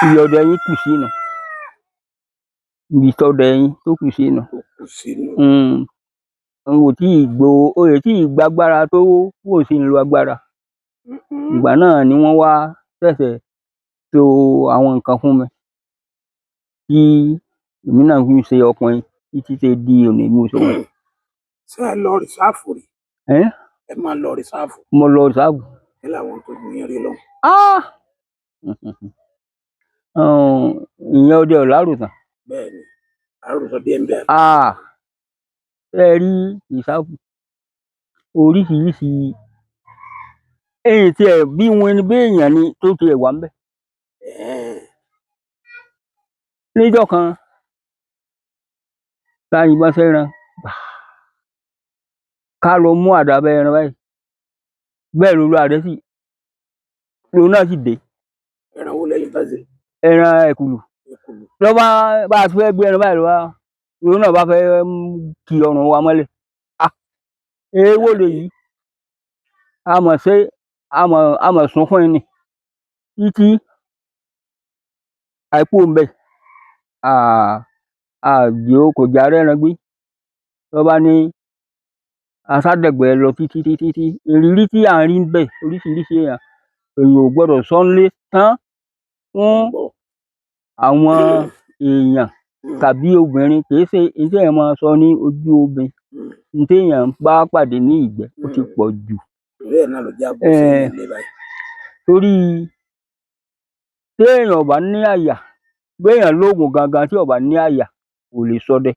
Ibi ọdẹ yín kù sínú, ibi tọdẹ yín tó kù sínú. Tó kù sínú. N ò tí ì gbó o ò tí ì gbàgbára tó bó ṣe ń lo agbára. Ìgbà náà ni wọ́n wá ṣẹ̀ṣẹ̀ to àwọn nǹkan fún mi tí èmi náà fi ń ṣe ọkùnrin títí ṣe di òní bí mo ṣe wà. Ṣé ẹ lọ rìsáàfù rí? Ẹ́n? Ẹ máa lọ rìsáàfù? Mo lọ rìsáàfù. Kí làwọn tó ju yín rí lọ? Ah! Ìyẹn ọdẹ ò láròtàn. Bẹ́ẹ̀ ni, àròsọ díẹ̀ ń bẹ. Ah! Ṣé ẹ rí rìsáàfù? Oríṣiríṣi èyí tí ẹ bí wọn ni bí èèyàn ni tó ti ẹ̀ wà ń bẹ̀. Ẹ̀ẹ́n. Níjọ́ kan, tá a yìnbọn sẹ́ran, ká lọ mú àdá bẹ ẹran báyìí. Bẹ́ẹ̀ lolúwa rẹ̀ sì, lòun náà sì dé. Ẹran wo lẹ́yìn bá ṣe? Ẹran ẹ̀kùlù. Ẹ̀kùlù. Lọ́ bá bá a ti fẹ́ gbé ẹran báyìí lọ́wọ́, lòun náà bá fẹ́ ki ọrùn wa mọ́lẹ̀. Ah! Èèwọ̀ lèyí. A mọ̀ ṣe, a mọ̀ sunkún ni. Títí àìkú ń bẹ̀. Àjò kò já rẹ́ran gbé. Lọ́ bá ní asádẹ̀gbẹ́ lọ títí títí tí ìrírí tí à ń rí ń bẹ̀ oríṣiríṣi èèyàn, èèyàn ò gbọdọ̀ sọ nílé tán fún Bọ̀. Àwọn èèyàn tàbí obìnrin. Kì í ṣe èyí tí èèyàn máa sọ ní ojú obìnrin. Ní tí èèyàn bá pàdé ní ìgbẹ́, ó ti pọ̀ jù. Torí ẹ̀ náà ló jẹ́ àbọ̀ sí ilé báyìí. Torí téèyàn ò bá ní àyà, béèyàn lóògùn gangan tí ò bá ní àyà, kò lè ṣọdẹ.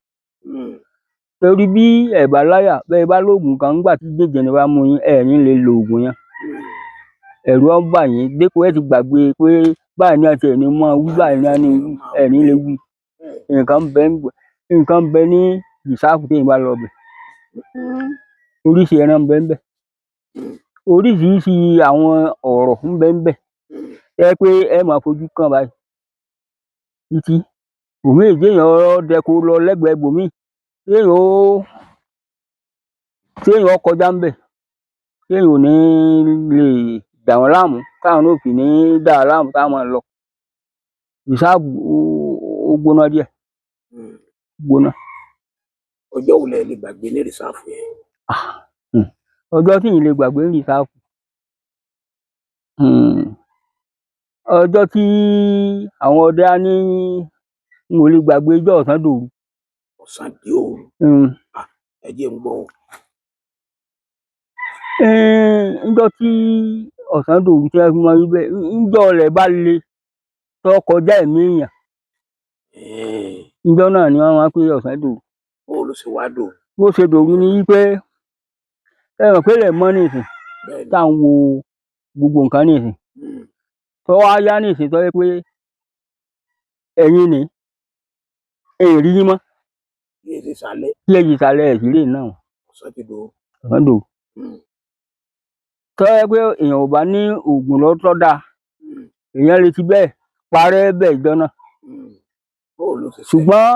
Torí bí ẹ bá láyà, bẹ́ ẹ bá lóògùn kan nígbà tí jẹ̀jẹ̀rẹ̀ bá mú yín, ẹ ní lè lo òògùn yẹn. Ẹ̀rù ó bà yín dípò ẹ ti gbàgbé pé báyìí ni a ti ẹ̀ ní máa wí, báyìí ni a ní wí, ẹ ní lè wí. Nǹkan ń bẹ ń bẹ̀, nǹkan ń bẹ ní rìsáàfù téèyàn bá lọ bẹ̀. Oríṣi ẹran ń bẹ ń bẹ̀. Oríṣiríṣi àwọn ọ̀rọ̀ ń bẹ ń bẹ̀. Tó jẹ́ pé ẹ máa fojú kàn báyìí. Títí òmíì téèyàn ó dẹko lọ lẹ́gbẹ̀ẹ́ ibòmíì, téèyàn ó kọjá ńbẹ̀, téèyàn ò ní lè dà wọ́n láàmú, táwọn náà ò sì ní dà wá láàmú tá máa lọ. Rìsáàfù ó gbóná díẹ̀. Gbóná. Ọjọ́ wo lẹ lè gbàgbé ní rìsáàfù yẹn? Ah! Ọjọ́ tí ì lè gbàgbé ní rìsáàfù. Ọjọ́ tí àwọn ọdẹ á ní n ò lè gbàgbé ọjọ́ ọ̀sán dòru. Ọ̀sán dé òru. Ah! Ẹ jẹ́ n gbọ́ o. Níjọ́ tí ọ̀sán dòru tí wọ́n fi máa ń wí bẹ́ẹ̀, níjọ́ rẹ̀ bá le tó kọjá ẹ̀mí èèyàn. Ẹ̀ẹ́n. Níjọ́ náà ni wọ́n máa ń pé ọ̀sán dòru. Bó ló ṣe wá dòru? Bó ṣe dòru ni wípé ẹ mọ̀ pé ilẹ̀ mọ́ nísìn Bẹ́ẹ̀ni. tá à ń wo gbogbo nǹkan nísìn. Tó wá yá nísìn tó jẹ́ pé ẹ̀yin ni ẹ rí yín mọ́. Kí èsì sálẹ̀. Kí èsì sálẹ̀ ẹ̀ sí lè náà. Ọ̀sán ti dòru. Ọ̀sán dòru. Tó jẹ́ pé èèyàn ò bá ní oògùn lọ́wọ́ tó dáa, èèyàn lè ti bẹ́ẹ̀ parẹ́ bẹ́ẹ̀ ìjọ náà. Bó ló ṣe ṣẹlẹ̀? Ṣùgbọ́n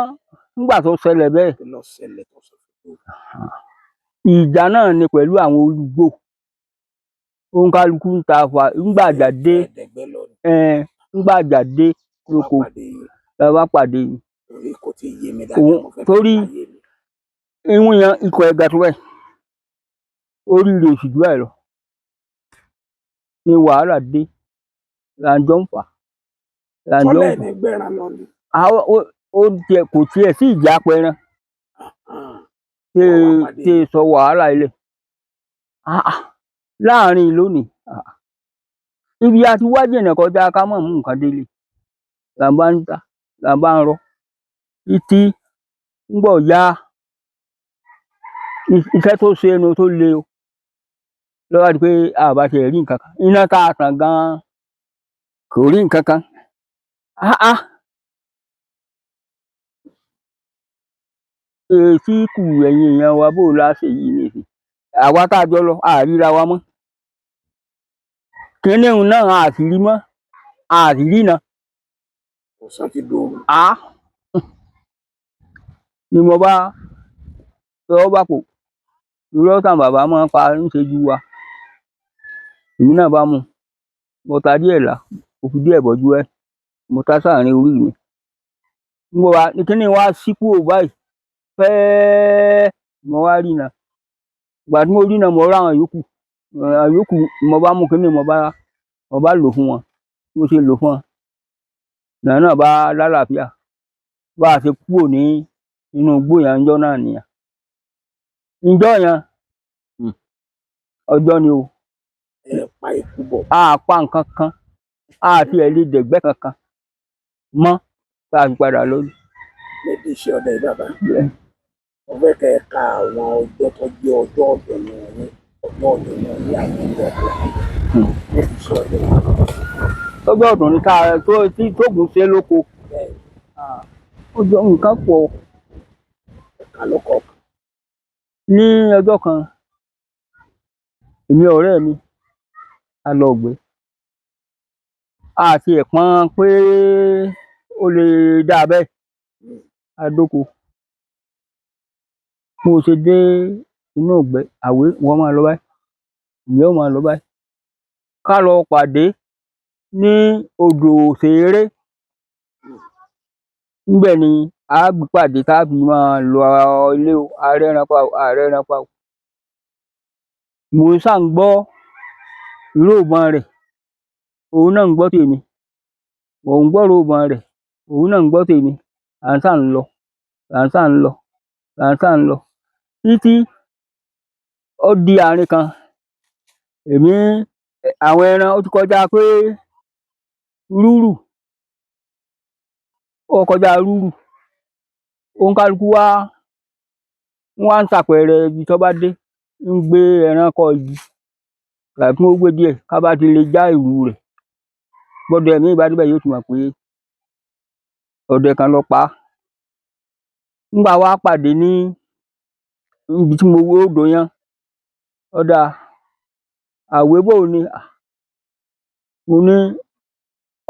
nígbà tó ṣẹlẹ̀ bẹ́ẹ̀. Kí ló ṣẹlẹ̀ tó sọ fún mi? Ìjà náà ni pẹ̀lú àwọn olùgbò. Òǹkàlùkù ń ta àfà ńgbà àjà dé. Ẹ̀ẹ́dẹ̀gbẹ́ lọ ni. Ńgbà àjà dé Wọ́n lóko. pàdé yín. La bá pàdé yín. Torí kò tí ì yé mi dáadáa, Òun mo fẹ́ torí kó yé mi. ìwọ̀n yẹn ikọ̀ ẹ̀gà tó báyìí. Orí rẹ̀ ò sì jù báyìí lọ. Ni wàhálà dé. Là ń jọ ń fà. Là ń jọ ń Sọ́lẹ̀ fà. ní gbẹ̀ràn lọ ni. Àwọn ó tiẹ̀ kò tiẹ̀ sí ìjà apẹran. Tí Wọ́n wá pàdé tí yín. sọ wàhálà ilẹ̀. Ah ah! Láàárín lónìí. Ah! Ibi a ti wá jìnnà kọjá ká mọ̀ mú nǹkan délé. Là bá ń ta, là bá ń rọ́. Títí ńgbọ̀ ya iṣẹ́ tó ṣe ẹnu tó le o. Ló bá di pé a bá ti rí nǹkan kan. Iná tá a tàn gan-an kò rí nǹkan kan. Ah ah! Èsì kù ẹ̀yin èèyàn wa bó la ṣe yìí nísìn. Àwa tá a jọ lọ, a ríra wa mọ́. Kíní un náà a sì rí mọ́. A sì rí iná. Ọ̀sán ti dòru. Ah! Ni mo bá tọwọ́ bàpò. Irọ́ táwọn bàbá máa ń pa ń ṣe ju wa. Èmi náà bá mú. Mo ta díẹ̀ là, mo fi díẹ̀ bọ́jú ẹ. Mo ta sáàrin orí mi. Mo wá kíní wá sí kúrò báyìí fẹ́ẹ́, mo wá rí iná. Ìgbà tí mo rí iná, mo rá àwọn yòókù. Àwọn yòókù, mo bá mú kíní, mo bá lò fún wọn. Bí mo ṣe lò fún wọn, làwọn náà bá lálàáfíà. Bá a ṣe kúrò ní inú igbó yẹn ńjọ́ náà nìyẹn. Ńjọ́ yẹn, ọjọ́ ni o. Ẹ pa ikú bọ̀. A pa nǹkan kan, a tiẹ̀ lè dẹ̀gbẹ́ kankan mọ́ tá a fi padà lọ. Nídìí iṣẹ́ ọdẹ yìí, bàbá, mo fẹ́ kẹ́ ẹ ka àwọn ọjọ́ tó jẹ́ ọjọ́ ọ̀dùnnú yín, ọjọ́ ọ̀dùnnú yín, àwọn ọjọ́ ọ̀dùnnú nídìí iṣẹ́ ọdẹ yìí. Ọjọ́ ọ̀dùn ni ká tó tí tóògùn ṣe lóko. Bẹ́ẹ̀. Ọjọ́ nǹkan pọ̀. Ẹ̀ka lọ́kọ̀ọ̀kan. Ní ọjọ́ kan, èmi ọ̀rẹ́ mi, a lọ ìgbẹ́. A tiẹ̀ pọn pé ó lè dáa bẹ́ẹ̀. A dóko. Bí mo ṣe dé inú ìgbẹ́, àwé wọ́n máa lọ báyìí, èmi ó máa lọ báyìí. Ká lọ pàdé ní odò òṣèré. Níbẹ̀ ni a gbé pàdé tá fi máa lọ ilé o. A rẹ́ran pa o, a rẹ́ran pa o. Mò ń ṣà ń gbọ́ ìró ìbọn rẹ̀, òun náà ń gbọ́ tèmi. Mò ń gbọ́ ìró ìbọn rẹ̀, òun náà ń gbọ́ tèmi. À ń ṣà ń lọ, là ń ṣà ń lọ, là ń ṣà ń lọ. Títí ó di àárín kan, èmi àwọn ẹran ó ti kọjá pé rúrù, ó kọjá rúrù. Òǹkálukú wá wá ń ṣàpẹẹrẹ ibi tó bá dé, ń gbé ẹran kọ́ igi. Kàkà kí wọ́n gbé díẹ̀, ká bá ti lè já ìrù rẹ̀. Bọ́dẹ míì bá débẹ̀, yóò ti mọ̀ pé ọdẹ kan ló pa á. Ńgbà wá pàdé ní ibi tí mo wó odò yẹn, ó dáa, àwé bóo ni? Mo ní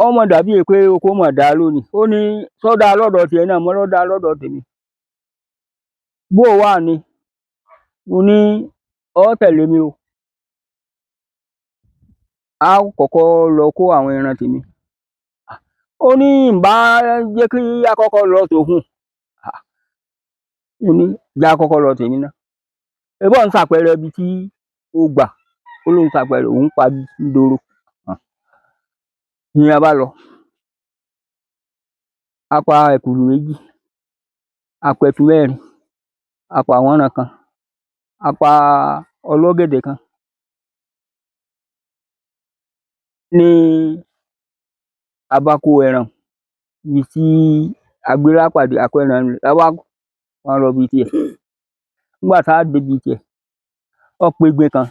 ó mà dàbí pé oko mà dáa lónìí. Ó ní ṣó dáa lọ́dọ̀ tiẹ̀ náà? Mo ló dáa lọ́dọ̀ tèmi. Bóo wá ni? Mo ní ó tẹ̀lé mi o. A ó kọ́kọ́ lọ kó àwọn ẹran tèmi. Ó ní ǹ bá jẹ́ kí á kọ́kọ́ lọ tòun. Mo ní jẹ́ á kọ́kọ́ lọ tèmi ná. Ebí ọ̀ ń ṣàpẹẹrẹ ibi tí o gbà. Ó lóun ṣàpẹẹrẹ, òun pa doro. Ni a bá lọ. A pa ẹ̀kùrù méjì, a pẹtu mẹ́rin, a pa àwọ́nran kan, a pa ọlọ́gẹ̀dẹ̀ kan. Ní a bá kó ẹran ibi tí a gbé lápàdé, a kó ẹran la bá wá lọ ibi tiẹ̀. Nígbà tá débi tiẹ̀, ó pegbin kan.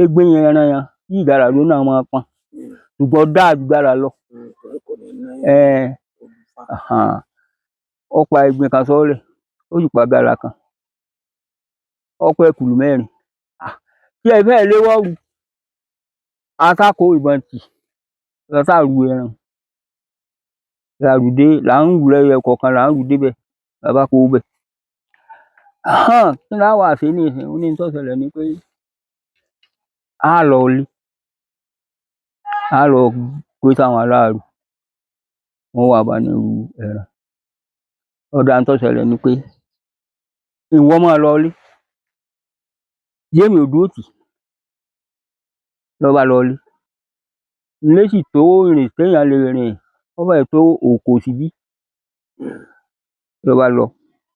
Egbin yẹn, ẹran yẹn, bí ìgalà lòun náà máa pọn. Ṣùgbọ́n ó dáa ju ìgalà lọ. Torí kò ní ní olùfà. Ó pa egbin kan sọ́ọ́lẹ̀, ó sì pa ìgalà kan. Ó pa ẹ̀kùlù mẹ́rin. Tí ẹ fẹ́ẹ̀ léwọ́ rù. A sá kó ìbọn tì, la sá ru ẹran. La rù dé, là ń rù lẹ́yọ kọ̀ọ̀kan, là ń rù débẹ̀, la bá kó o bẹ̀. Kí lá wá ṣe nísìnyí? Ó ní n tó ṣẹlẹ̀ ni pé á lọ ilé, á lọ ké sáwọn aláàrù. Wọ́n wá bá ni ru ẹran. Ó dáa, n tó ṣẹlẹ̀ ni pé ìwọ máa lọ ilé. Jéèmì ò dúró tì í. Ló bá lọ ilé. Ilé sì tó ìrìn téèyàn lè rìn, ó fẹ́ẹ̀ tó òkò síbí. Ló bá lọ.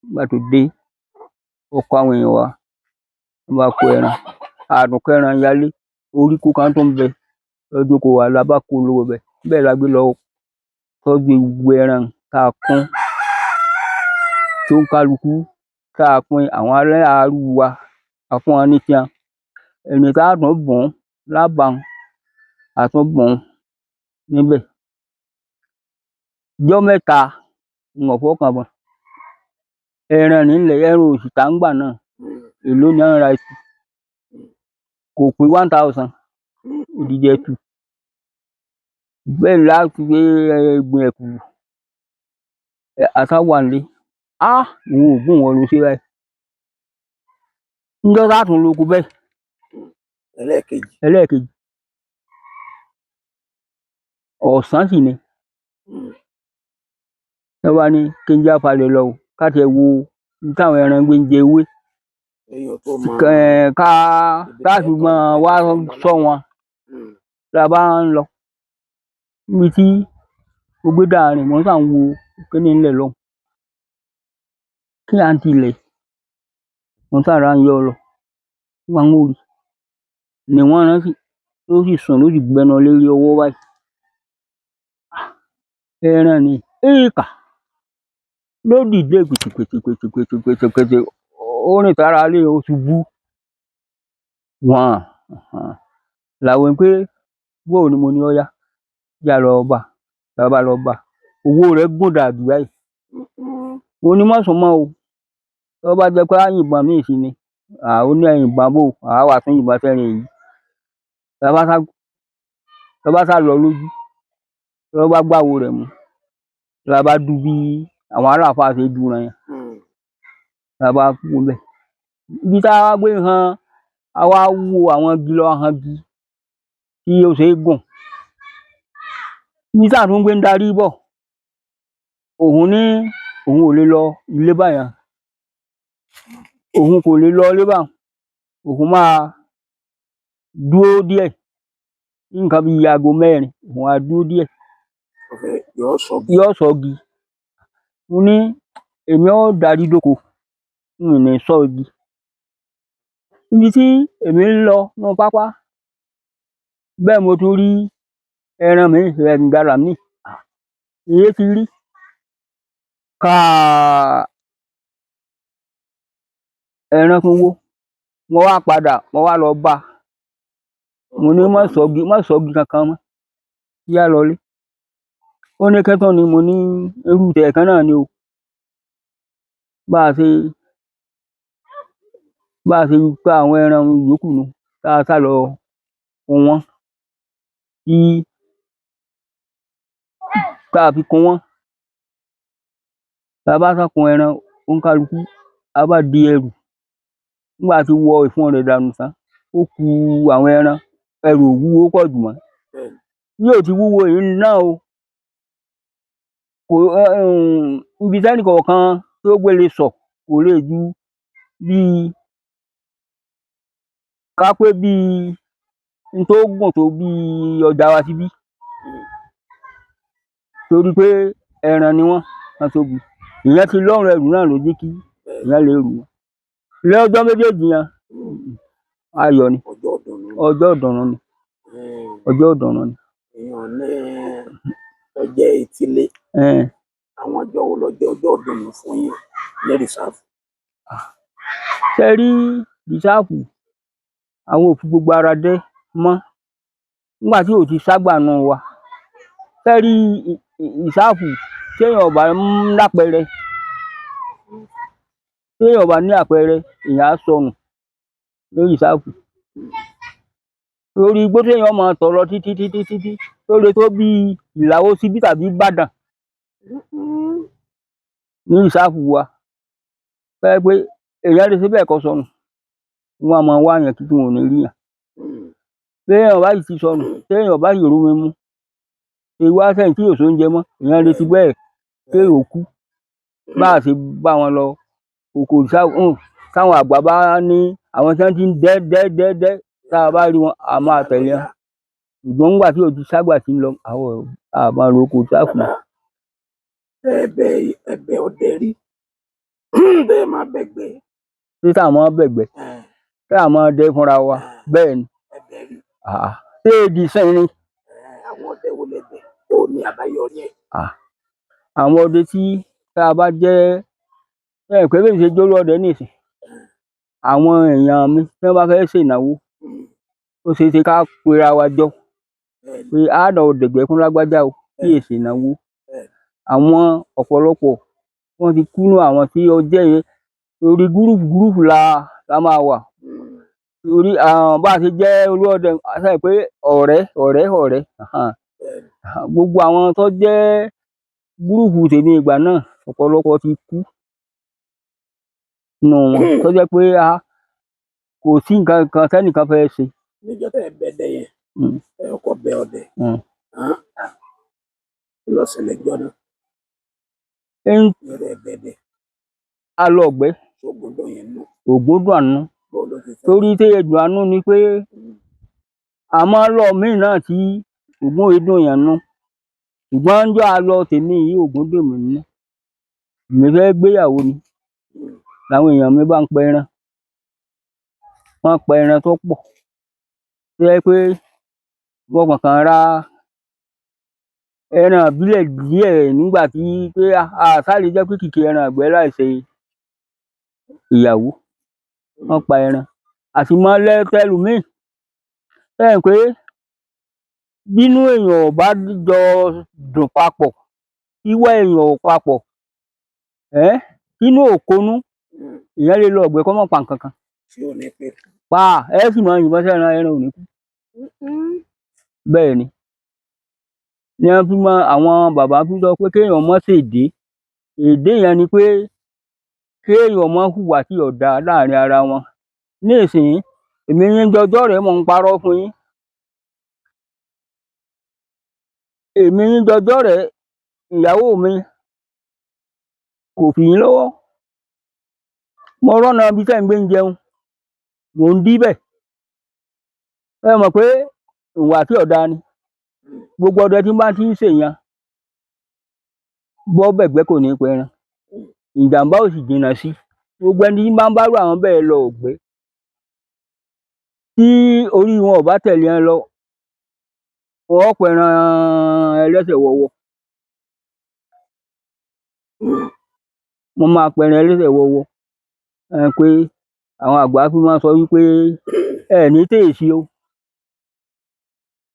Nígbà tó dé, ó kó àwọn èèyàn wá. Wọ́n bá kó ẹran. A tún kẹ́ran yálé. Oríko kan tún ń bẹ lójú oko wa, la bá kó lọ ibẹ̀. Bẹ́ẹ̀ la gbé lọ tọ́jú gbogbo ẹran tá a kún tó ń kálukú tá a pín àwọn aláàárù wa, a fún wọn ní tiwọn. Ẹni tá a tún bùn lábàáhùn, a tún bùn níbẹ̀. Ijọ́ mẹ́ta n ò fọwọ́ kàn ìbọn. Ẹran nílẹ̀, ẹran ò sì tà ńgbà náà. Èló ni wọ́n ń ra ẹtu? Kò pé 1000 odidi ẹtu. Bẹ́ẹ̀ la fi gbé egbin ẹ̀kùlù. A sá wà nílé. Ìwọ Ògún, ìwọ lo ṣe báyìí. Ńjọ́ tá tún loko bẹ́ẹ̀. Ẹlẹ́ẹ̀kejì. Ẹlẹ́ẹ̀kejì. Ọ̀sán sì ni. Ló bá ní kí n já falẹ̀ lọ o, ká tiẹ̀ wo ibi táwọn ẹran gbé ń jẹ ewé, Èèyàn tó mọ ká ká fi máa wá ṣọ́ wọn. La bá ń lọ níbi tí mo gbé dàárín, mo sà ń wo kíní ńlẹ̀ lọ́hùn, kí là ń tilẹ̀, mo sára ń yọ lọ wọn ń rí ni wọ́n rántí ló sì sùn, ló sì gbẹnu lérí ọwọ́ báyìí. Ẹran ni éèkà ló dìde pìtìpìtìpìtìpìtìpìtì, ó rìn sára lé, ó ṣubú wọ́n làwọn pé bóò ni. Mo ní ọyá yá lọ bá, bàbá lọ bá, owó rẹ̀ gùn dàbí báyìí. Mo ní má sùn mọ́ o, tó bá jẹ́ pé á yìnbọn míì sí ni ó ní ẹ̀yìnbọn bò á wà tún yìnbọn sẹ́rin èyí. Lọ́ba sá lọ lójú, lọ́ba gbáwo rẹ̀ mú, la bá dú bí àwọn aláàfáà ṣe dúran yẹn, la bá kú ńbẹ̀. Ibi tá a wá gbé han, a wá wo àwọn igi lọ han igi tí ó ṣe é gùn. Ibi tá a tún gbé ń darí bọ̀, òun ní òun ò lè lọ ilé báyẹn, òun kò lè lọ ilé báyẹn, òun máa dúró díẹ̀ ní nǹkan bíi aago 4, òun á dúró díẹ̀. Yóò sọ. Yóò sọgi. Mo ní èmi ó darí dóko, n ò ní sọ igi ibi tí èmi ń lọ nínú pápá. Bẹ́ẹ̀ mo tún rí ẹran mi, ìgalà mi èyí ti rí káà, ẹran tún wó. Mo wá padà, mo wá lọ bá, mo ní má sọgi, má sọgi kankan mọ́, yá lọlé. Ó ní kẹ́tọ́ ni. Mo ní irú tẹ̀ẹ̀kan náà ni o. Bá a ṣe pa àwọn ẹran yòókù nù, tá a sá lọ kun wọ́n, tí tá a fi kun wọ́n, tá a bá sá kun ẹran oníkálukú, a bá di ẹrù. Nígbà tí wọ ìfun rẹ̀ dànù tán, ó ku àwọn ẹran, ẹrù ò wúwo pọ̀ jù mọ́. Bí ò ti wúwo yìí náà o, kò ibi tẹ́nìkọ̀ọ̀kan tó gbé lè sọ̀ kò lè ju bíi ká pé bíi n tó gùn tó bíi ọjà wa síbí, torí pé ẹran ni wọ́n tóbi. Ìyẹn ti lọ́rùn ẹrù náà ló jẹ́ kí ìyẹn lè rù wọ́n lọ́jọ́ méjèèjì yẹn. Ayọ̀ ni, ọjọ́ ìdùnnú ni, ọjọ́ ìdùnnú ni. Èèyàn ní ọjọ́ etílé, àwọn ọjọ́ wo lọ́jọ́ ọjọ́ ìdùnnú fún yín ní rìsáàfù? Ṣe rí rìsáàfù, àwọn ò fi gbogbo ara dẹ́ mọ́ nígbà tí ò ti ságbà nù wa. Ṣe rí rìsáàfù, téèyàn ò bá ń lápẹẹrẹ, téèyàn ò bá ní àpẹẹrẹ, èèyàn á sọnù ní rìsáàfù. Torí igbó téèyàn máa tọ̀ lọ títí títí títí tó lè tó bíi Ìlàwó síbí tàbí Ìbàdàn ní rìsáàfù wa, fẹ́ pé èèyàn lè ṣe bẹ́ẹ̀ kó sọnù, wọ́n á máa wá yàn títí wọn ò ní rí yàn. Téèyàn bá sì ti sọnù, téèyàn bá sì rómi mu, ewu á sẹ́yìn tí yóò sóúnjẹ mọ́, èèyàn lè ti bẹ́ẹ̀ kéèyàn ó kú. Bá a ṣe bá wọn lọ oko rìsáàfù, táwọn àgbà bá ní àwọn tí wọ́n ti ń dẹ́ dẹ́ dẹ́ dẹ́, tá a bá rí wọn, a máa tẹ̀lé wọn. Ṣùgbọ́n nígbà tí ò ti ságbà tí ń lọ, àwọn àmọ́ oko rìsáàfù. Ẹ̀bẹ̀ ẹ̀bẹ̀ ọdẹ rí bẹ́ẹ̀ máa bẹ̀gbẹ́. Ṣé táwọn máa bẹ̀gbẹ́, táwọn máa dẹ́ fúnra wa? Bẹ́ẹ̀ ni. Ẹ̀bẹ̀ rí. Ṣé èdè sẹ́yìn ni? Àwọn ọdẹ wo lẹbẹ tó ní àbáyọrí ẹ? Àwọn ọdẹ tí tá a bá jẹ́ ẹ pé bẹ́ẹ̀ ṣe jóló ọdẹ nísìn, àwọn èèyàn mi tí wọ́n bá fẹ́ ṣènáwó, ó ṣeé ṣe ká pera wa jọ pé á lọ dẹ̀gbẹ́ fún lágbájá o kí èsì ìnáwó. Àwọn ọ̀pọ̀lọpọ̀ wọ́n ti kú nú àwọn tí ó jẹ́ orí gúrúùpù gúrúùpù la máa wà. Torí bá a ṣe jẹ́ olú ọdẹ, a sọ pé ọ̀rẹ́ ọ̀rẹ́ ọ̀rẹ́, gbogbo àwọn tó jẹ́ gúrúùpù tèmi ìgbà náà, ọ̀pọ̀lọpọ̀ ti kú nù wọn, tó jẹ́ pé a kò sí nǹkan kan tẹ́nìkan fẹ́ ṣe. Níjọ́ tẹ́ ẹ bẹ̀dẹ̀ yẹn, ẹ kọ́ bẹ ọdẹ. Kí ló ṣẹlẹ̀ jọ náà? Ń Eré ẹ̀bẹ̀dẹ̀ alọ̀gbẹ́ sógun dùn yín nù. Ògúndùn àánú. Bó ló ti ṣẹlẹ̀? Torí tí ẹdùn àánú ni pé àmọ́ lọ míì náà tí ògùn ìdùn yẹn nú, ṣùgbọ́n ń jọ àlọ tèmi yìí, ògùn dùn mí nú. Èmi fẹ́ gbéyàwó ni làwọn èèyàn mi bá ń pa ẹran, wọ́n pa ẹran tó pọ̀ tó jẹ́ pé wọ́n kàn kàn ra ẹran ìbílẹ̀ díẹ̀ nígbà tí pé àṣà lè jẹ́ pé kìkì ẹran ìgbẹ́ láì ṣe ìyàwó. Wọ́n pa ẹran àti mọ́ lẹ́tẹ́lùmíì ẹ pé bínú èèyàn ò bá jọ dùn papọ̀, ìwà èèyàn ò papọ̀, inú ò konú, èèyàn lè lọ ọ̀gbẹ́ kó má pa nǹkan kan. Tí ò ní pé pa ẹ sì máa yìnbọn sẹ́ran, ẹran ò ní kú. Bẹ́ẹ̀ ni ní wọ́n fi mọ àwọn bàbá fi sọ pé kéèyàn má ṣèdè. Èdè yẹn ni pé kéèyàn má hùwà tí ò dáa láàrin ara wọn. Ní ìsìn, èmi yín jọjọ́ rẹ̀, mò ń parọ́ fún yín, èmi yín jọjọ́ rẹ̀, ìyàwó mi kò fi yín lọ́wọ́. Mo rọ́nà ibi tẹ́ ń gbé ń jẹun, mò ń dí bẹ̀. Ẹ mọ̀ pé ìwà tí ò dáa ni. Gbogbo ọdẹ tí bá ti ń ṣèyàn bọ́ bẹ̀gbẹ́ kò ní í pẹran, ìjàmbá ò sì jìnnà sí gbogbo ẹni tí bá ń bá rú àwọn bẹ́ẹ̀ lọ ọ̀gbẹ́. Tí orí wọn ò bá tẹ̀lé ẹ lọ, wọn ó pẹran ẹlẹ́sẹ̀ wọwọ. Wọ́n máa pẹran ẹlẹ́sẹ̀ wọwọ. Ẹ pé àwọn àgbà fi máa sọ wípé ẹ ní tèèṣì o.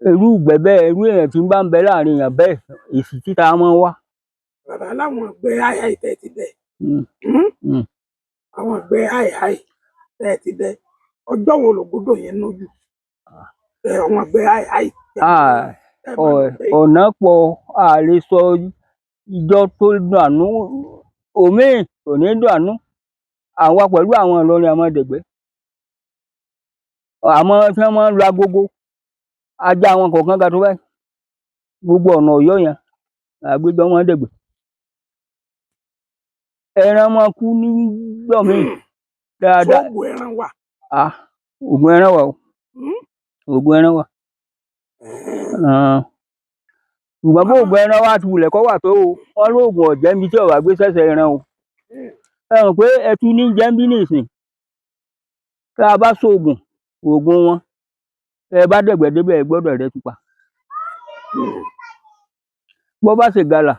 Irú ìgbẹ́ bẹ́ẹ̀, irú èèyàn tí ń bá ń bẹ láàrin èèyàn bẹ́ẹ̀, èsì títa máa ń wá. Bàbá, láwọn ìgbẹ́ háìháì tẹ́ ti dẹ, àwọn ìgbẹ́ háìháì tẹ́ ti dẹ, ọjọ́ wo lògùn dùn yín nú jù? Àwọn ìgbẹ́ háìháì tẹ́ máa ń gbé. Ọ̀nà pọ̀, a lè sọ ìjọ tó dùn àánú, òmíì kò ní dùn àánú. Àwa pẹ̀lú àwọn Ìlọrin àwọn Ẹ̀dẹ̀gbẹ́, àmọ́ tí wọ́n máa ń lu agogo, ajá wọn kọ̀ọ̀kan ga tó báyìí. Gbogbo ọ̀nà Ọ̀yọ́ yẹn àgbéjọ wọn dẹ̀gbẹ́. Ẹran máa kú níjọ́ míì dáadáa. Sóògùn ẹran wà? Ògùn ẹran wà o. Ògùn ẹran wà. Ṣùgbọ́n bó ògùn ẹran wà ti wulẹ̀ kọ́ wà tó o, wọ́n lóògùn ọ̀jẹ̀ níbi tí ọ̀wà gbé sẹ́sẹ̀ ẹran o. Ẹ mọ̀ pé ẹtu ní jẹ́ ń bí nìsín. Tá a bá sóògùn, ògùn wọn, ẹ bá dẹ̀gbẹ́ débẹ̀, ẹ gbọ́dọ̀ rẹ́ tupa. Bó bá ṣe gàlà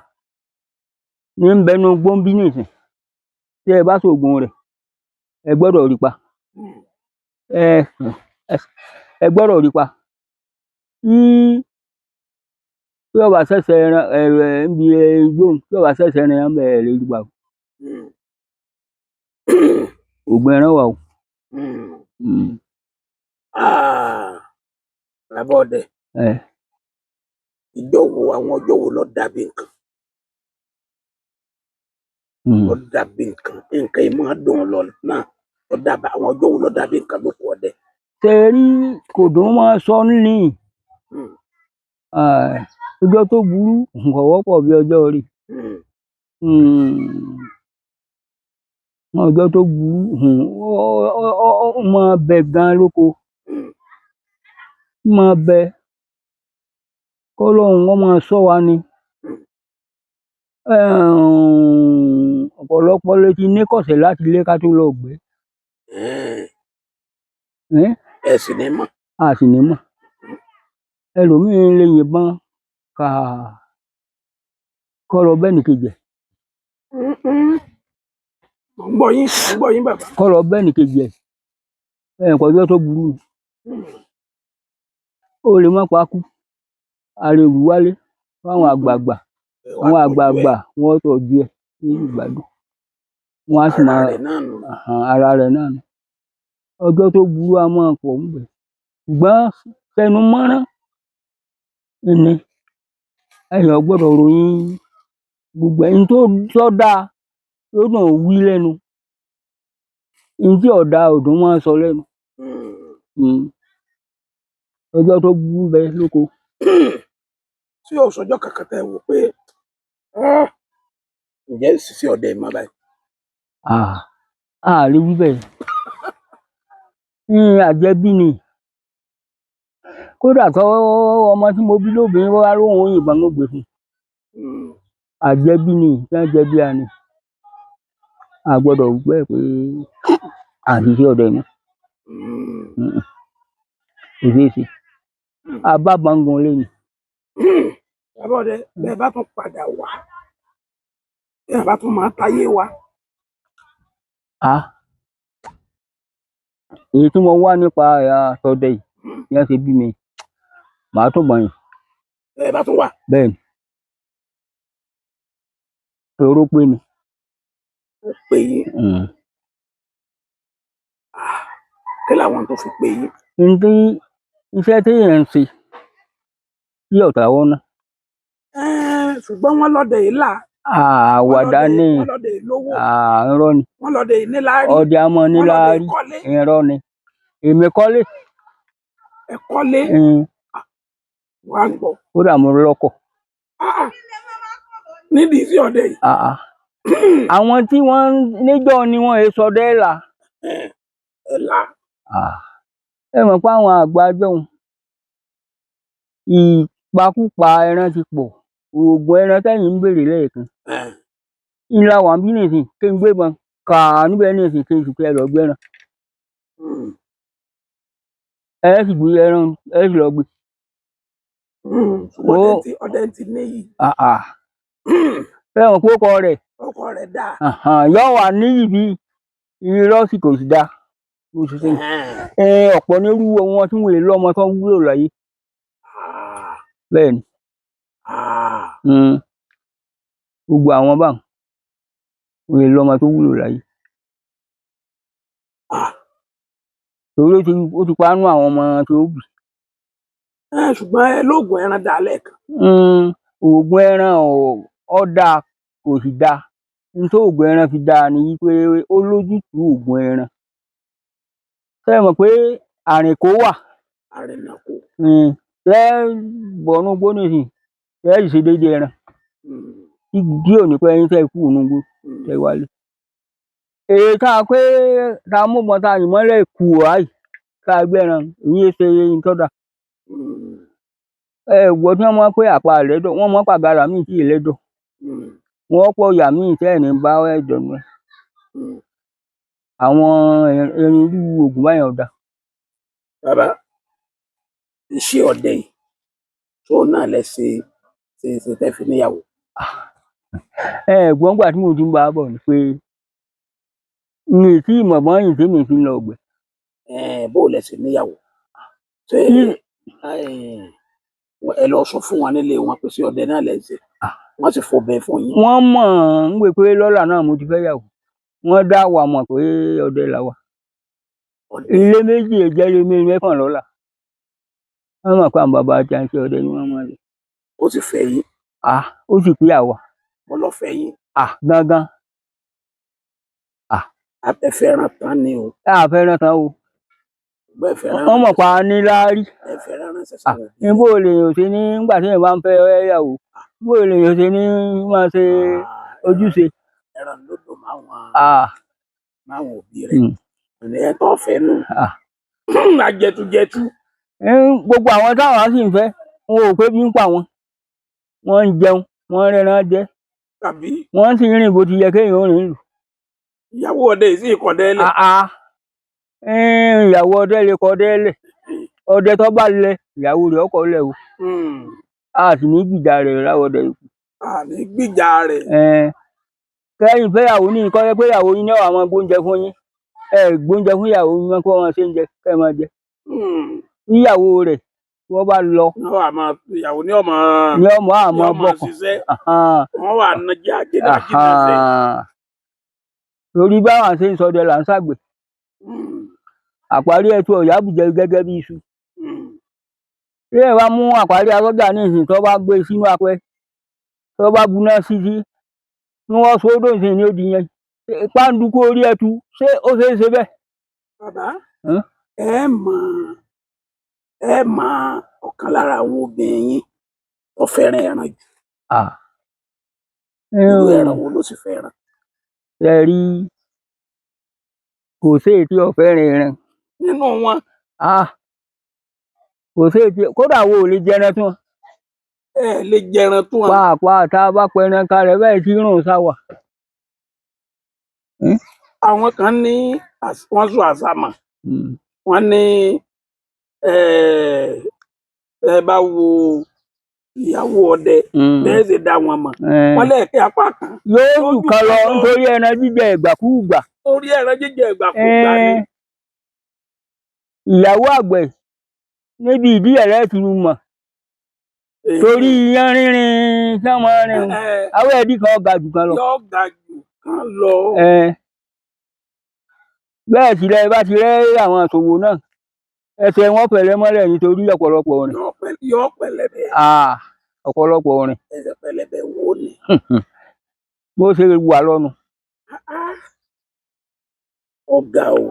ní ń bẹnu gbóńbí nìsín, tí ẹ bá sóògùn rẹ̀, ẹ gbọ́dọ̀ rí pa. Ẹ gbọ́dọ̀ rí pa. Tí ó bá ṣẹ̀ṣẹ̀ ẹran ẹ̀ ń bi igbó, tí ó bá ṣẹ̀ṣẹ̀ ẹran ẹ̀ ń bẹ̀, ẹ̀ lè rí pa o. Ògùn ẹran wà o. Bàbá ọdẹ, ìjọ wo, àwọn ọjọ́ wo ló dàbí nǹkan? Ló dàbí nǹkan, nǹkan yìí máa dùn lọ náà. Ló dàbí àwọn ọjọ́ wo ló dàbí nǹkan lóko ọdẹ? Ṣe rí, kò dùn máa sọ ní ọjọ́ tó burú kò wọ́pọ̀ bí ọjọ́ rí. Ọjọ́ tó burú ó máa bẹ gan lóko, máa bẹ, kọ́lọ́hun ó máa ṣọ́ wa ni. Ọ̀pọ̀lọpọ̀ ló ti ní kọ̀sẹ̀ láti ilé ká tó lọ gbé. Ẹ sì ní mọ̀. A sì ní mọ̀. Ẹlòmíín lè yìnbọn kà kọ́ lọ bẹ́ẹ̀ nìkejì ẹ̀. Mo ń gbọ́ yín, mo ń gbọ́ yín, bàbá. Kọ́ lọ bẹ́ẹ̀ nìkejì ẹ̀. Ẹ̀ nǹkan ọjọ́ tó burú ni. Ó lè má pa kú. A lè rù wálé fáwọn àgbààgbà. Àwọn àgbààgbà wọ́n tọ́jú ẹ̀ ní ìgbádùn. Wọ́n á sì máa Ara rẹ̀ náà nù. Ara rẹ̀ náà nù. Ọjọ́ tó burú a máa pọ̀ ńbẹ̀. Ṣùgbọ́n fẹnu mọ́rán ni èèyàn gbọ́dọ̀ ròyìn gbogbo ẹni tó dáa ló dùn wí lẹ́nu. Ní tí ò dáa ò dùn máa sọ lẹ́nu. Ọjọ́ tó burú bẹ lóko. Tí ò sọjọ́ kankan tẹ́ ẹ wò pé Ah, ǹjẹ́ ṣiṣẹ́ ọdẹ mọ́ báyìí? Ah, a lè wí bẹ́ẹ̀. Ní àjẹbí ni. Kódà tó ọmọ tí mo bí lóbìnrin wá lóhùn òyìnbọn ló gbé fún un. Àjẹbí ni, tí wọ́n jẹbí a ni. A gbọ́dọ̀ wí bẹ́ẹ̀ pé àṣìṣe ọdẹ mọ́. Kò ṣeé ṣe. A bá gbọ̀ngàn lé ni. Bàbá ọdẹ, bẹ́ẹ̀ bá tún padà wá, bẹ́ẹ̀ bá tún máa táyé wá. Ah, èyí tí mo wá nípa àtọ̀dẹ yìí ni wọ́n ṣe bí mi. Màá tún bọ̀ yìn. Bẹ́ẹ̀ bá tún wá. Bẹ́ẹ̀ ni. Toró pé mi. Ó pè yín. Kí làwọn tó fi pè yín? Ní tí iṣẹ́ téèyàn ń ṣe tí ọ̀tá wọ́n ná. Ṣùgbọ́n wọ́n lọ́dẹ yìí là. Àwàdà ni. Wọ́n lọ́dẹ yìí lówó. Irọ́ ni. Wọ́n lọ́dẹ yìí níláárí. Ọdẹ a mọ́ Wọ́n lọ́dẹ níláárí. yìí kọ́lé. Irọ́ ni. Èmi kọ́lé. Ẹ kọ́lé. Wọ́n á gbọ́. Kódà mo lọ́kọ̀. Ah, nídìí sí ọdẹ yìí. Ah, ah. Àwọn tí wọ́n níjọ́ ni wọ́n èso ọdẹ là. Ẹ là. Ẹ mọ̀ pé àwọn àgbà jọ̀hún, ìpakúpa ẹran ti pọ̀. Oògùn ẹran tẹ́yìn ń béèrè lẹ́ẹ̀kan. Ńlá wà ń bí nìsín kí n gbé bọn kà á níbẹ̀ nìsín kí n sì pé ẹ lọ gbẹ́ran. Ẹ sì gbé ẹran, ẹ sì lọ gbé. Ṣùgbọ́n ọdẹ ti níyì. Ah, ah. Ẹ mọ̀ pé ó kọ rẹ̀. Ọkọ rẹ̀ dáa. Yóò wà níyì bí irọ́ sì kò sì dáa. Bó ṣe ṣe. Ọ̀pọ̀ nírú wọn tí wọ́n lè lọ́mọ tó ń wúlò láyé. Bẹ́ẹ̀ ni. Gbogbo àwọn báwọn wọ́n lè lọ́mọ tó wúlò láyé. Torí ó ti pa nú àwọn ọmọ tó bì. Ṣùgbọ́n ẹ lóògùn ẹran dáa lẹ́ẹ̀kan. Oògùn ẹran ò dáa kò sì dáa. N tó oògùn ẹran fi dáa ni wípé ó lójútùú oògùn ẹran. Ṣé ẹ mọ̀ pé àrìnkó wà? Àrìnàkò. Tẹ́ bọ̀nú igbó nísìnyí, tẹ́ sì ṣe déédéé ẹran. Tí ò ní pẹ́ yín tẹ́ kúrò nínú igbó tẹ́ wálé. Èyí tá a pé tá a mú ìbọn tá a yìn mọ́lẹ̀ kù wáyìí tá a gbé ẹran, ìyẹn ṣe ohun tó dáa. Ẹ gbọ́ tí wọ́n máa ń pé àpá ẹlẹ́dọ̀, wọ́n máa ń pàgàrà míì tí ẹlẹ́dọ̀. Wọ́n pọ̀ ìyá míì tẹ́ ẹ̀ ní bá ẹ̀dọ̀ nù ẹ̀. Àwọn irú oògùn báyẹn ò dáa. Bàbá, iṣẹ́ ọdẹ yìí tó náà lẹ ṣe ṣe ṣe tẹ́ fi níyàwó. Ẹ gbọ́ ńgbà tí mo ti ń bá a bọ̀ ni pé mi ì tí ì mọ̀ bọ́yìn tí mi fi ń lọ ọ̀gbẹ́. Bó lẹ ṣe níyàwó? Ṣé ẹ lọ sọ fún wọn nílé wọn pé ṣé ọdẹ náà lẹ ń ṣe? Wọ́n sì fọbẹ fún yín. Wọ́n mọ̀ ń wí pé lọ́là náà mo ti fẹ́ yàwó. Wọ́n dá wa mọ̀ pé ọdẹ là wà. Ilé méjì jẹ́ ilé mẹ́fọ̀n lọ́la. Wọ́n mọ̀ pé àwọn bàbá àti àǹtí ọdẹ ni wọ́n máa ń lò. Ó sì fẹ́ yín. Ó sì pé àwa. Mo lọ fẹ́ yín. Gangan. Ẹ fẹ́ràn tán ni o. A fẹ́ràn tán o. Bẹ́ẹ̀ fẹ́ràn. Wọ́n mọ̀ pa ní láárí. Ẹ fẹ́ràn ránṣẹ́ sáwọn òbí. Níbo lè yàn ṣe ní nígbà tí èèyàn bá ń fẹ́ yàwó? Níbo lè yàn ṣe ní máa ṣe ojúṣe? Ẹran ló dùn máwọn òbí rẹ̀. Ẹ tó fẹ́ nù. Ajẹtujẹtu. Gbogbo àwọn táwọn sì ń fẹ́, wọn ò pé bí ń pa wọn. Wọ́n ń jẹun, wọ́n ń rẹ́ran jẹ. Tàbí. Wọ́n sì ń rìn bó ti yẹ kéèyàn ó rìn lù. Ìyàwó ọdẹ yìí sì kọ̀dẹ́ lẹ̀. Ìyàwó ọdẹ lè kọ̀dẹ́ lẹ̀. Ọdẹ tó bá lẹ, ìyàwó rẹ̀ ọkọ lẹ̀ o. A sì ní gbìjà rẹ̀ láwọ̀ ọdẹ yìí. A ní gbìjà rẹ̀. Kẹ́yìn fẹ́yàwó ní kọ́ pé ìyàwó yín náà àwọn gbóúnjẹ fún yín. Ẹ gbóúnjẹ fún ìyàwó yín kó wọn ṣe ń jẹ kẹ́ ẹ máa jẹ. Ìyàwó rẹ̀ tí wọ́n bá lọ. Ìyàwó ní ọmọ. Ní ọmọ àmọ́ bọ̀kàn. Wọ́n wà nàjà jìnnà jìnnà sí. Torí báwọn ṣe ń sọdẹ là ń ṣàgbẹ̀. Àparí ẹtu ọ̀yà bùjẹ gẹ́gẹ́ bí iṣu. Bí ẹ bá mú àparí arọ́jà ní ìsìn tó bá gbé sínú apẹ, tó bá buná sí sí, tí wọ́n so ó dòǹsìn ní odi yẹn. Pàǹdùkú orí ẹtu, ṣé ó ṣeé ṣe bẹ́ẹ̀? Bàbá, ẹ mọ ọ̀kan lára àwọn obìnrin yín tó fẹ́ràn ẹran jù. Irú ẹran wo ló sì fẹ́ràn? Ẹ rí, kò sí èyí tí ò fẹ́ràn ẹran nínú wọn. Ah, kò sí èyí tí kódà wo ò lè jẹran tán. Ẹ lè jẹran tún wọn. Pàápàá tá a bá pẹran kalẹ̀ báyìí tí rùn sáwà. Àwọn kan ní wọ́n sọ àsámà, wọ́n ní ẹ ẹ bá wo ìyàwó ọdẹ bẹ́ẹ̀ ṣe dá wọn mọ̀, wọ́n lẹ́ẹ̀kẹ́ apá kan Yóò jù kan lọ nítorí ẹran jíjẹ ìgbàkúùgbà. Orí ẹran jíjẹ ìgbàkúgbà ni. Ìyàwó àgbẹ̀ níbi ìdí ẹ̀rẹ́ ti mọ̀ torí iyán rínrin tí wọ́n máa ń rin àwọn ẹ̀dí kan ga jù kan lọ. Yóò ga jù kan lọ. Bẹ́ẹ̀ sì lẹ bá ti rẹ́ àwọn àṣòwò náà, ẹsẹ̀ wọn fẹ̀lẹ́ mọ́lẹ̀ nítorí ọ̀pọ̀lọpọ̀ rìn. Yóò pẹlẹbẹ. Ah, ọ̀pọ̀lọpọ̀ rìn. Ẹsẹ̀ pẹlẹbẹ wo ni. Bó ṣe wà lọ́nu. Ọ̀gá o.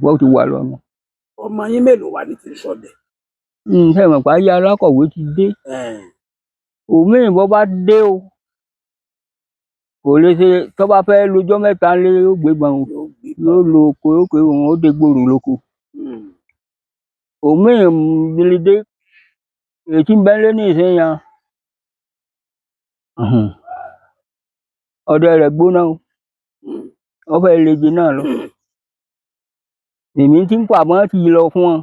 Bó ti wà lọ́nu. Ọmọ yín mélòó wà ní ti sọdẹ? Ṣe mọ̀ pé ayé alákọ̀wé ti dé. Òmíì bó bá dé o, kò lè ṣe tó bá fẹ́ lọ́jọ́ mẹ́ta lé yóò gbébọn o, Yóò gbé. Yóò lo oko yóò pé òun ó dé gbòòrò lóko. Òmíì lè dé èyí tí ń bẹ nílé ní ìsinyìí, ọdẹ rẹ̀ gbóná o, wọ́n fẹ́ le jù náà lọ. Èmi tí ń pàmò ti lọ fún wọn.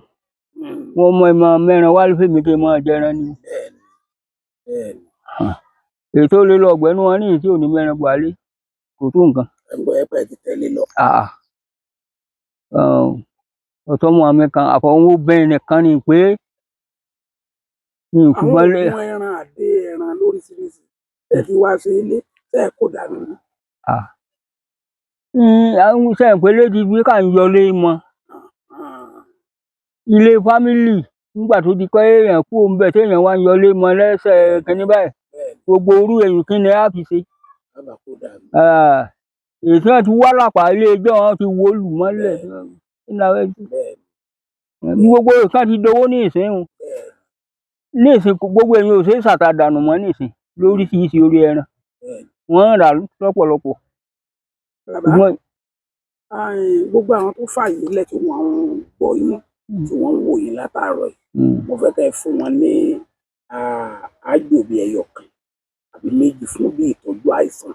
Wọ́n mọ ẹmọ mẹ́rin wá fèmí kí n máa jẹran ni. Bẹ́ẹ̀ni bẹ́ẹ̀ni. Èyí tó lé lọ ọgbẹ́nu wọn ní ìyí tí ò ní mẹ́rin buhari kò tó nǹkan. Ẹgbẹ́ ẹgbẹ́ ti tẹ̀lé lọ. Ọ̀tọ̀ mọ àmì kan àfọwọ́ bẹ́ẹ̀ nìkan ni pé ní Àwọn ìfúnpá lé. òògùn ẹran àdé ẹran lóríṣiríṣi ẹ fi wá sí ilé tẹ ẹ kó dànù ní. Àwọn iṣẹ́ ìpele ti fi ká ń yọlé mọ́ ilé fámìlì nígbà tó di pé èèyàn kú òun bẹ̀ téèyàn wá ń yọlé mọ́ lẹ́sẹ̀ kínní báyìí, gbogbo orú èyí kí ni a fi ṣe. Bàbá kó dànù. Èyí tí wọ́n ti wá lápá ilé ẹjọ́ wọn ti wó lù mọ́lẹ̀. Gbogbo nǹkan ti dowó ní ìsín o. Ní ìsín gbogbo èyí ò ṣe é ṣàtàdànù mọ́ ní ìsín lóríṣiríṣi orí ẹran. Wọ́n ń rà lọ́pọ̀lọpọ̀. Bàbá, gbogbo àwọn tó fààyè lẹ̀ tí wọ́n ń gbọ́ yín, tí wọ́n ń wò yín látàárọ̀ yìí, mo fẹ́ kẹ́ ẹ fún wọn ní àjò bíi ẹyọ kan àbí méjì fún bí ìtọ́jú àìsàn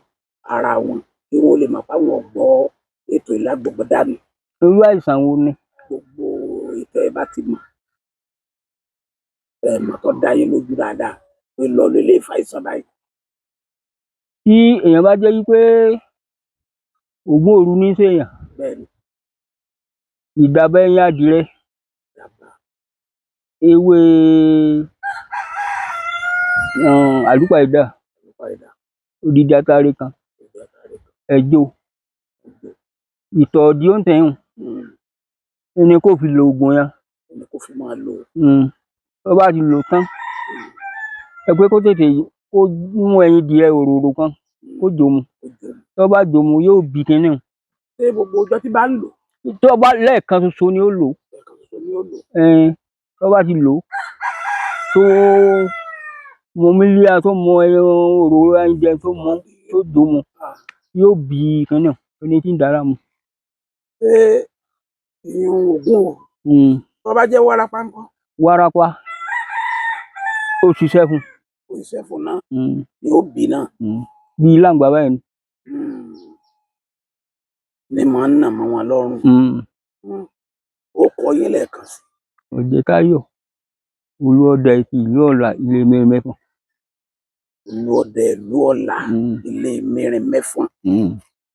ara wọn kí wọ́n lè mọ̀ pé àwọn gbọ́ ètò ìlágbọ̀gbọ̀ dànù. Irú àìsàn wo ni? Gbogbo ètò ẹ bá ti mọ̀, ẹ mọ̀ tó dá yín lójú dáadáa pé lọ lè fa àìsàn báyìí. Tí èèyàn bá jẹ́ wípé ògún òru ní sèèyàn, ìdàbẹ̀ ẹyin adìrẹ, ewé àlùpàídà, odidi atare kan, ẹjọ, ìtọ̀ ọ̀dí òǹtẹ̀hún ni kó fi lo oògùn yẹn. Ni kó fi máa lò. Tó bá ti lò tán, ẹ pé kó tètè kó mú ẹyin adìẹ òróró kan kó jò mu. Tó bá jò mu yóò bí kinní. Ṣé gbogbo ọjọ́ tí bá ń lò? Tó bá lẹ́ẹ̀kan ṣoṣo ni ó lò. Lẹ́ẹ̀kan ṣoṣo ni ó lò. Tó bá ti lò tó mu mílíà tó mu ẹyin òróró ẹyin tó mu tó jò mu yóò bí kinní ẹni tí ń dára mu. Ṣé ìyún ògùn o? Tó bá jẹ́ wárápá ńkọ́? Wárápá ó ṣiṣẹ́ fún. Ó ṣiṣẹ́ fún náà. Yóò bí náà. Bí láǹgbá báyìí ni. Ní màá ń nà mọ́ wọn lọ́rùn. Ó kọ yín lẹ́ẹ̀kan sí. Ọ̀jẹ̀táyọ̀ Olúọdẹ ti ìlú Ọ̀là ilé mẹ́rin mẹ́fọ̀n. Olúọdẹ ìlú Ọ̀là ilé mẹ́rin mẹ́fọ̀n.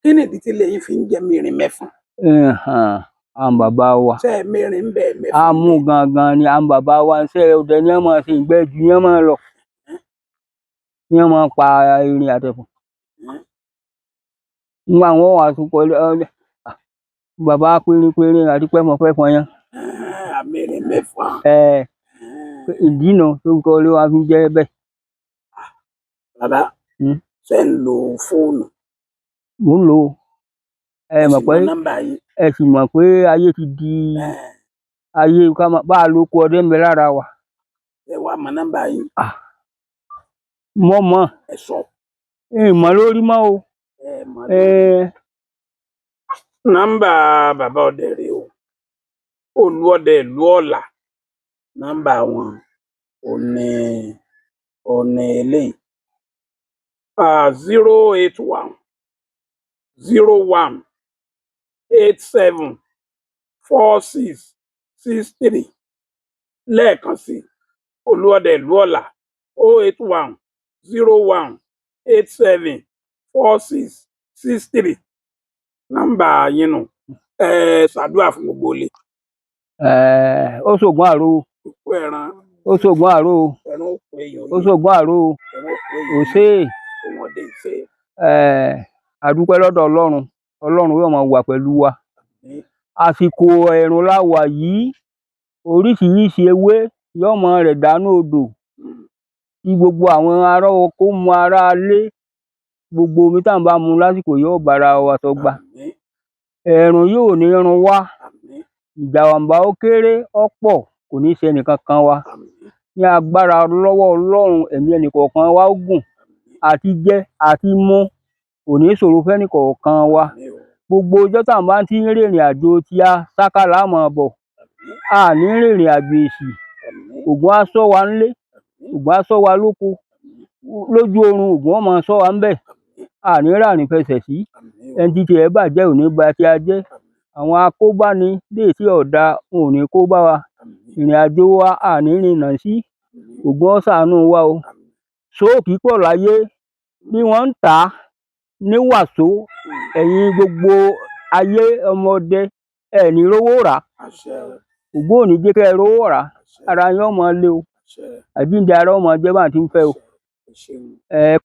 Kí nìdí tí ilé yín fi ń jẹ́ mẹ́rin mẹ́fọ̀n? Àwọn bàbá wa. Ṣé mẹ́rin ń bẹ mẹ́fọ̀n? Àmú gangan ni àwọn bàbá wa ń ṣe ọdẹ ní wọ́n máa ṣe ìgbẹ́ ju ní wọ́n máa lọ. Ní wọ́n máa pa erin àtẹ̀fọ̀n. Nígbà wọn wà tún kọ bàbá pérépéré àti pẹ́fọn yẹn. Mẹ́rin mẹ́fọ̀n. Ìdí nu tó kọ́ ló wá fi jẹ́ bẹ́ẹ̀. Bàbá, ṣé ń lo fóònù? Mò ń lò ó. Ẹ mọ̀ pé ẹ sì mọ̀ pé ayé ti di ayé ká máa bá a lo oko ọdẹ ń bẹ lára wa. Ẹ wá mọ nọ́mbà yín. Mo mọ̀. Ẹ sọ. Ìmọ̀ lórí mọ́ o. Ẹ mọ̀ lórí. Nọ́mbà bàbá ọdẹ rèé o, Olúọdẹ ìlú Ọ̀là. Nọ́mbà wọn ò ní eléyìí: 08101874663. Lẹ́ẹ̀kan sí, Olúọdẹ ìlú Ọ̀là, 08101874663. Nọ́mbà yín nù. Ẹ ṣàdúrà fún gbogbo ilé. Ó ṣògùn àrò o. Òkú ẹran. Ó ṣògùn àrò o. Ẹran òkú èèyàn. Ó ṣògùn àrò o. Ẹran òkú Ò èèyàn. ṣe é. Òun ọdẹ ìṣe. A dúpẹ́ lọ́dọ̀ Ọlọ́run. Ọlọ́run yóò máa wà pẹ̀lú wa. Àmín. Àsìkò ẹ̀rùn la wà yìí, oríṣiríṣi ewé yóò máa rẹ̀ dànù odò kí gbogbo àwọn ará oko mu, ará ilé, gbogbo omi tá à ń bá mu lásìkò yóò bára wa dọ́gba. Àmín. Ẹ̀rùn yóò ní run wá. Àmín. Ìjàmbá ó kéré ó pọ̀ kò ní ṣe ẹnìkankan wa. Àmín. Ní agbára lọ́wọ́ Ọlọ́run, ẹ̀mí ẹnìkọ̀ọ̀kan wa ó gùn, àti jẹ àti mu kò ní ṣòro fẹ́nìkọ̀ọ̀kan wa. Àmín o. Gbogbo ọjọ́ tá à ń bá ti ń rìnrìn àjò tí a sáká là máa bọ̀, a ní rìnrìn àjò èṣì. Àmín. Ògún á ṣọ́ wa ńlé, Ògún á ṣọ́ wa lóko, lójú oorun Ògún ó máa ṣọ́ wa ńbẹ̀, a ní ràrìn fẹsẹ̀ sí. Àmín o. Ẹni tí tiẹ̀ bàjẹ́ ò ní ba tí a jẹ́. Àwọn akóbáni léè tí ọ̀dà wọn ò ní kó bá wa. Àmín. Ìrìn àjò wa, a ní rìnnà sí. Ògún ó ṣàánú wa o. Sóòkì pọ̀ láyé bí wọ́n ń tà á ní wàsó. Ẹ̀yin gbogbo ayé ọmọdé, ẹ̀ ní rówó rà á. Àṣẹ. Ògún ò ní jẹ́ kẹ́ ẹ rówó rà á. Àṣẹ. Ara yín ó máa le o. Àṣẹ. Àjíǹde ara ó máa jẹ́ bá à ti ń fẹ́ o. Ẹ ṣeun. Ẹ.